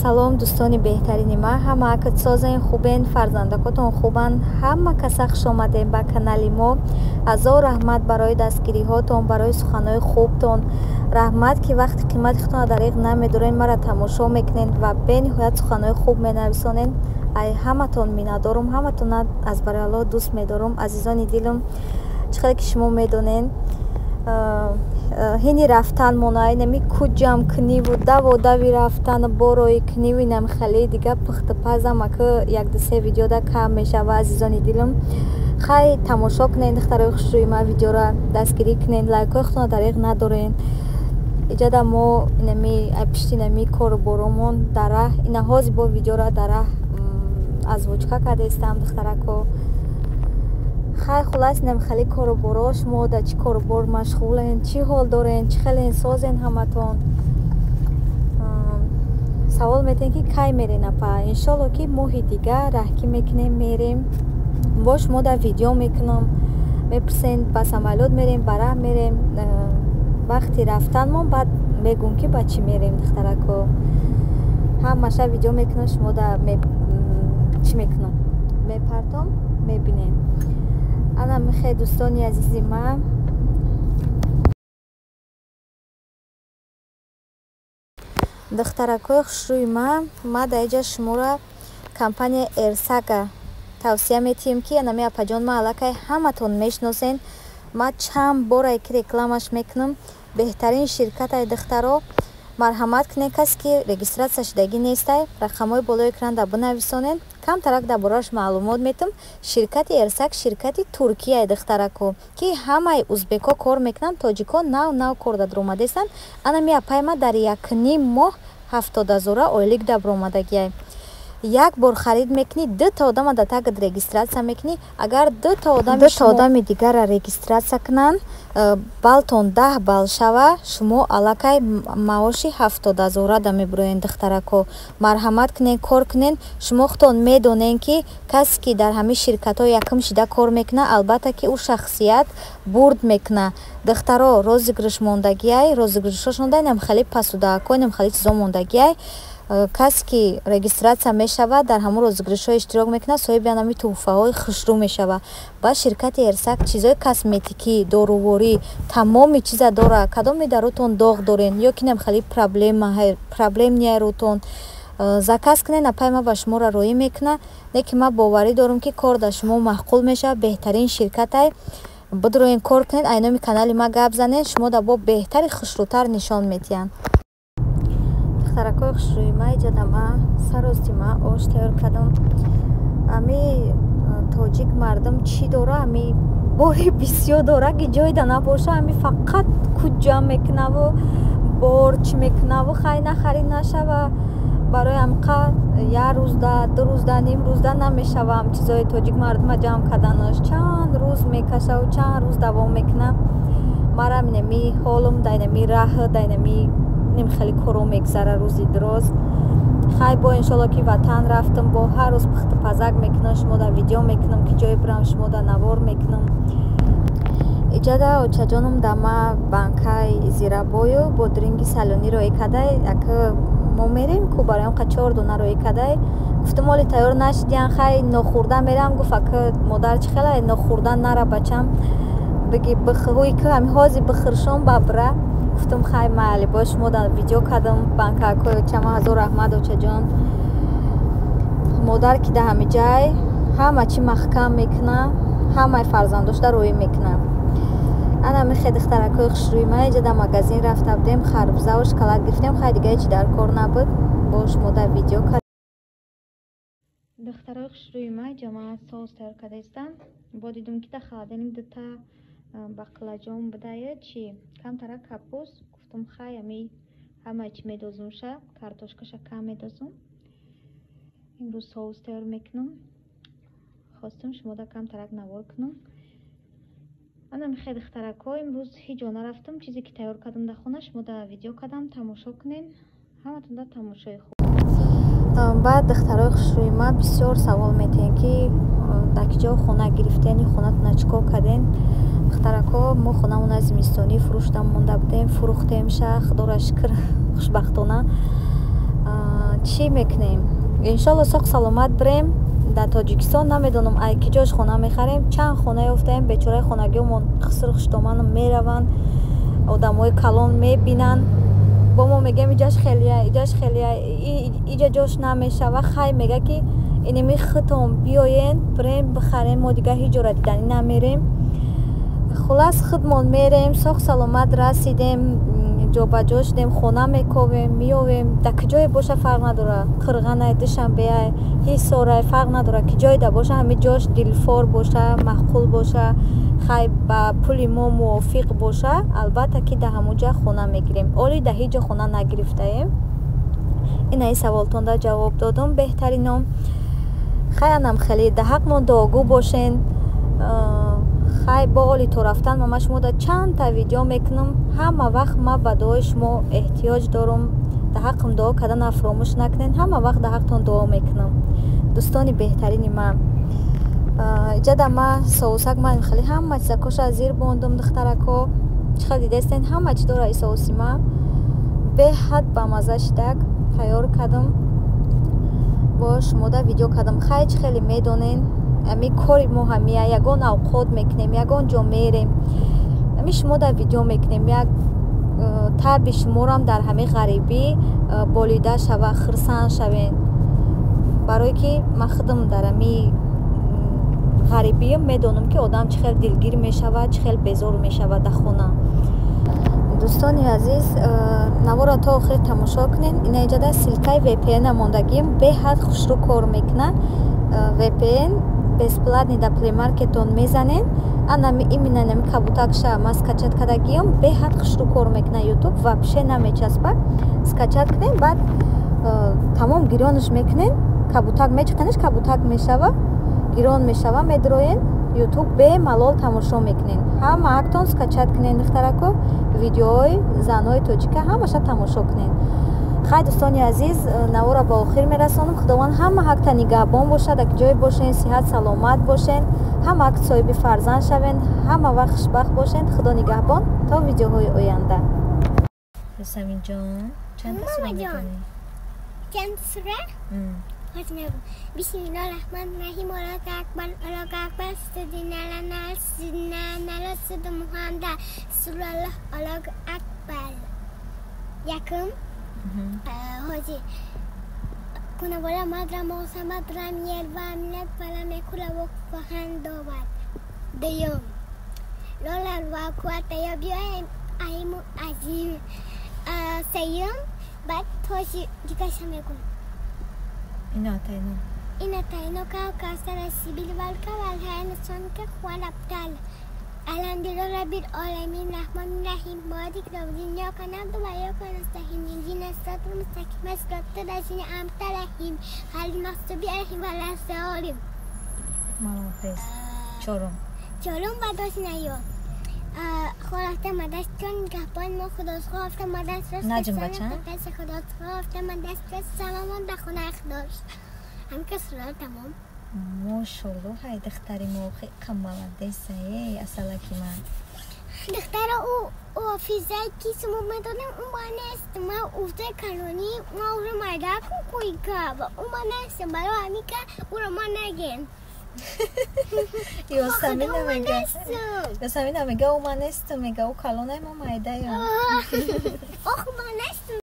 Салом, дӯстони беҳтарини ман, ҳама акт созен, хубен, фарзандакотон хубанд. Ҳама каса хуш омадем ба канали мо. Ҳазор раҳмат барои дастгириҳотон, барои суханҳои хубтон. Раҳмат, ки вақти қимати худтонро дариқ намедорен, маро тамошо мекунед ва бениҳоят суханҳои хуб менависонед. Ай ҳаматон миннатдорум, ҳаматона аз барои Аллоҳ дӯст медорум. Азизони дилам, чӣ хеле ки шумо медонед, ҳини рафтан мона инами куҷ ҷамъ куниву даво дави рафтан борои куниву инам хеле дига пухтупазам ака як-ду-се видеода кам мешава. Азизони дилам, хай тамошо кунед, духтарои хушрӯи ман, видеора дастгирӣ кунед, лайкҳои худтонро дариқ надорен. Иҷада мо инами пишти инами кору боромон дар раҳ, ина ҳозир бо видеора дар раҳ озвучка кардаистам, духтарако. Хай хулас, инам хеле кору боро, шумо дар чӣ кору бор машғулен, чӣ ҳол дорен, чӣ хелен, созен ҳаматон. Савол метиҳем, ки кай мерен, апа? Иншолло, ки моҳи дигар раҳкӣ мекунем, мерем. Бо шумо дар видео мекунам. Мепурсен, ба самолёт мерем, ба раҳ мерем. Вақти рафтанмон баъд мегӯм, ки ба чӣ мерем, духтарако. Ҳамаша видео мекунам, шумо дар чӣ мекунам, мепартом, мебинем. Ана михе, дӯстони азизи ман. Духтаракҳои хушрӯи ман, ма дар инҷа шуморо компания Эрсага тавсия метиҳем, ки анами апаҷон ма аллакай ҳаматон мешиносен. Ма чанд борае ки рекламаш мекунам, беҳтарин ширкатай, духтаро. Марҳамат кунед, касе ки регистрация шудагӣ нестай, рақамҳои болои экранда бинависонед, камтарак дар борааш маълумот метам. Ширкати Эрсак ширкати туркияй, духтарако, ки ҳамаи узбекҳо кор мекунанд, тоҷикҳо нав нав кор дар омадаистанд. Анами апай ма дар якним моҳ 70 0-а ойлик дар баромадагиай. Як бор харид мекунӣ, дута одама дар тагат регистрация мекунӣ. Агар дута одами дигарра регистрация кунанд, балтон 10 балл шава, шумо аллакай маоши 70 0-а да мебуроед. Духтарако, марҳамат кунед, кор кунед. Шумо худтон медонед, ки касе ки дар ҳамин ширкатҳо якум шида кор мекунад, албатта ки ӯ шахсият бурд мекунад. Духтаро, розыгрыш мондагиай, розыгрышҳошон инам хеле пасудаакҳо, инам хеле чизо мондагиай. Касе ки регистрация мешавад, дар ҳамон розыгрышҳо иштирок мекунад, соҳиби анами тӯҳфаҳои хушрӯ мешавад. Ба ширкати Эрсак чизҳои косметикӣ, доруворӣ, тамоми чиза дорад. Кадоме дар рӯтон доғ дорен ё ки инам хеле проблемния рӯтон, заказ кунед, апай ма ба шуморо роӣ мекунад. Не ки ман боварӣ дорам, ки кор дар шумо маъқул мешавад. Беҳтарин ширкатай, бидроен, кор кунед, ай номи канали ма гап занед, шумо дар бо беҳтари хушрӯтар нишон медиҳанд. Духтаракҳои хушрӯи ма, иҷада ма сарости ма ош тайёр кардам. Ами тоҷик мардум чӣ дора? Ами бори бисёр дора, ки ҷойда набоша, ами фақат куҷ ҷамъ мекунаву бор чӣ мекунаву хай нахарид нашава. Барои амқа як рӯзда, 2 рӯзда, ним рӯзда намешава. Ам чизои тоҷик мардума ҷамъ карданаш чанд рӯз мекашаву чанд рӯз давом мекунад. Марам инами ҳолум да инами раҳ, да инами ним хеле коро мегзара рӯзи дароз. Хай, бо иншолло, ки ватан рафтам, бо ҳар рӯз пухтупазак мекунам, шумо дар видео мекунам, ки ҷое бирам, шумо дар навор мекунам. Иҷада очаҷоном да ма банкаи зирабою бодринги салонӣ роӣ кадай. Ака мо мерем ку, барои ам чор дона роӣ кадай. Гуфтам, оли тайёр нашидиян, хай нохӯрда мерам. Гуфт: «Ака модар, чӣ хела нохӯрда нара, бачам, биги ҳуй ку, ами ҳозир бихӯршон ба бира». Гуфтам: «Хай, майли». Бо шумо дар видео кардам банкакҳои очама. Ҳазор раҳмат, очаҷон. Модар ки дар ҳами ҷай ҳама чӣ маҳкам мекуна, ҳамаи фарзандошда роӣ мекуна. Ана михе, духтаракҳои хушрӯи ма, иҷа дар магазин рафта будем, харбузаву шоколад гирифтем. Хай, дига ҳечи дар кор набуд, бо шумо дар видео кард. Духтарои хушрӯи ма, иҷа ман соус тайёр карда истам. Бо дидум, ки дар холодильник дута бақлаҷон будая, чи камтара капус. Гуфтам: «Хай, ами ҳамаи чӣ медозумша, картошкаша кам медозум, имрӯз соус тайёр мекунам». Хостум шумода камтарак навор кунам. Ана михе, духтаракҳо, имрӯз ҳеҷ ҷо нарафтам. Чизе ки тайёр кардам дар хона, шумо дар видео кардам, тамошо кунед. Ҳаматон дар тамошои хуб. Баъд, духтарои хушрӯи ма, бисёр савол метиҳем, ки дар ки ҷо хона гирифтен, хонатона чӣ кор карден. Духтаракҳо, мо хонамона зимистонӣ фурӯшта монда будем, фурӯхтемша, худоро шукр, хушбахтона. Чӣ мекунем? Иншолло, соқ саломат бирем. Дар Тоҷикистон намедонам, ай ки ҷош хона мехарем. Чанд хона ёфтаем, бечораи хонагиёмон хисру хуштоманам мераванд, одамои калон мебинанд, бо мо мегӯем, иҷаш хелия, иҷаш хелия, иҷа ҷош намешава. Хай, мега, ки инеми хитон биёен, бирем, бихарем, мо дигар ҳеҷ ҷора диданӣ намерем. Хулас, худмон мерем, соқ саломат расидем, ҷобаҷо шудем, хона мековем, меовем. Дар ки ҷое боша, фарқ надора, Қирғанай, Душанбеай, Ҳисорай, фарқ надора, ки ҷое да боша, ҳами ҷош дилфор боша, маъқул боша, хай, ба пули мо мувофиқ боша, албатта, ки дар ҳамун ҷа хона мегирем. Оли дар ҳеҷ ҷо хона нагирифтаем. Ина, ин саволтонда ҷавоб додум, беҳтарином. Хаянам, хеле да ҳақмон дуогӯ бошен. Хай, бо оли то рафтан мама шумо да чандта видео мекунам. Ҳама вақт ма ба дуои шумо эҳтиёҷ дорум. Да ҳаққам дуо кардана фаромӯш накунед. Ҳама вақт да ҳақтон дуо мекунам, дӯстони беҳтарини ман. Иҷада ма соусак ман хеле ҳама чизакоша зир бондум. Духтарако, чӣ хел дидестен, ҳама чи дора. И соуси ма беҳад бамаза шидак, тайёр кардам, бо шумода видео кардам. Хай, чӣ хеле медонен, ами кори мо ҳамия, ягон авқот мекунем, ягон ҷо мерем, ами шумода видео мекунем, як таби шуморам дар ҳамин ғарибӣ болида шава, хирсанд шавен. Барое ки ман худам дар ами ғарибиам, медонам, ки одам чӣ хел дилгир мешавад, чӣ хел безор мешавад дар хона. Дӯстони азиз, наворо то охир тамошо кунед. Ина, иҷода ссылкаи VPN мондагим, беҳад хушрӯ кор мекунад. VPN бесплатный, дар Play Market-он мезанед. Анами именно нами кабутакша ма скачать кардагиам, беҳад хушрӯ кор мекунад, Ютуб вообще намечаспад. Скачать кунед, баъд тамом, гирёнш мекунед, кабутак мечиқанеш, кабутак мешава, гирон мешава, медроен, Ютуб бемалол тамошо мекунед. Ҳама актон скачать кунед, духтарако, видеои занҳои тоҷика ҳамаша тамошо кунед. Хай, дӯстони азиз, наворо ба охир мерасонам. Худованд ҳама ҳақта нигаҳбон бошад. Ак ҷое бошен, сиҳат саломат бошен, ҳама ҳақ соҳиби фарзанд шавен, ҳама вақт хушбахт бошен. Худо нигаҳбон, то видеоҳои оянда. Русаминҷон, чанда сура медонӣ? Чанд сура? Бисмиллоҳи раҳмони раҳим. Аллоҳу акбар, Аллоҳу акбар. Сидна Муҳаммад Расулуллоҳ. Аллоҳу акбар. Якум ҳоҷи куна мадрам осамадрам ервамнат валамекула вахандовад. Дуюм лолар ва куата ябиоем айму азим. Сеюм, баъд ҳоҷи дигаша мегӯм. Ино атайно. Ина атайнока кавсара сибил валка валхайна сонка хуалабтал. Алҳамдулиллоҳ раббил оламин раҳмони раҳим молики явмиддин иёка наъбуду ва иёка настаъин иҳдинас сиротал мустақим сиротал лазина анъамта алайҳим ғайрил мағзуби алайҳим валаззоллин. Молодец. Чорум. Чорум, баъд наё. Худо мадастон нигаҳбон мо Худо мадаст. Наҷм бача. Худо мадаст, самамон дар хонаи Худост. Ҳамин ки сура тамом. Мошолло, ҳай, духтари мо хеле молодец е, асалаки ман. Духтара, ӯ ҳофизае ки шумо медонем, ӯ ма нест. Ма уфтаи калонӣ, ма ӯро майда кун кӯйка ва ӯ ма нестам, барои ҳамин ка ӯро ма нагем. Ёсамина мега. Ёсамина мега, ӯ ма нестам, мега, ӯ калонай, ма майдаям. Ох, ма нестам.